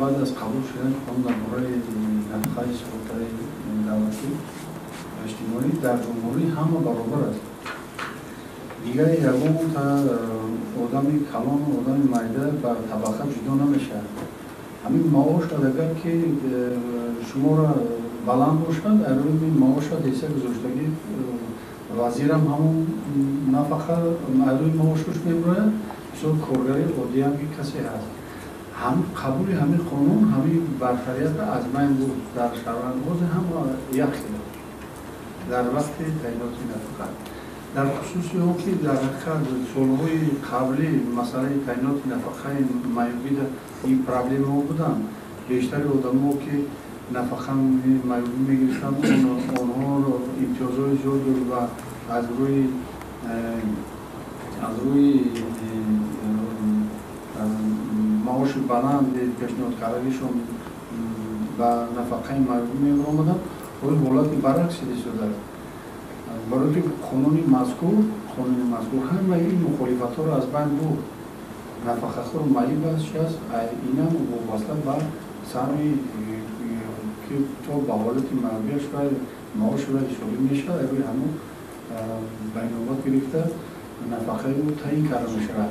Баъд аз қабул шудани қонун дар бораи нафақаи суғуртаи давлатӣ ва иҷтимоӣ дар ҷумҳурӣ ҳама баробар аст. Дигар ягон одами калону одами майда ба табақа ҷудо намешавад. Ҳамин маошат агар ки шуморо баланд бошад, рӯи маошат ҳисса гузоштагӣ вазирам ҳамон нафақа рӯи маошаш мебирояд, мисол коргари оддиам ки касе ҳаст. Қабули ҳамин қонун ҳамин бартариятро аз байн бурд. Дар шаҳрвандҳози ҳама як хел дар вақти таъиноти нафақа. Дар хусуси он ки дар ҳақиқат солҳои қаблӣ масъалаи таъиноти нафақаи маъюбида ин проблемаҳо буданд. Бештари одамо ки нафақа маъюбӣ мегирифтанд, онҳоро имтиёзҳои зиёд дод ва аз рӯи маоши баланд пешниҳод кардагишон ба нафақаи маъюбӣ меомаданд. Ҳоли ҳолати баръакс шудааст, барои ки қонуни мазкур ҳамаи ин мухолифатҳоро аз байн бурд. Нафақахӯр маъюб аст, чи аст, инам вобаста ба саҳми ки то ба ҳолати маъюбиаш ва маоши вай ҳисобӣ мешавад, рӯи ҳамон ба инобат гирифта нафақаи ӯ таъин карда мешавад.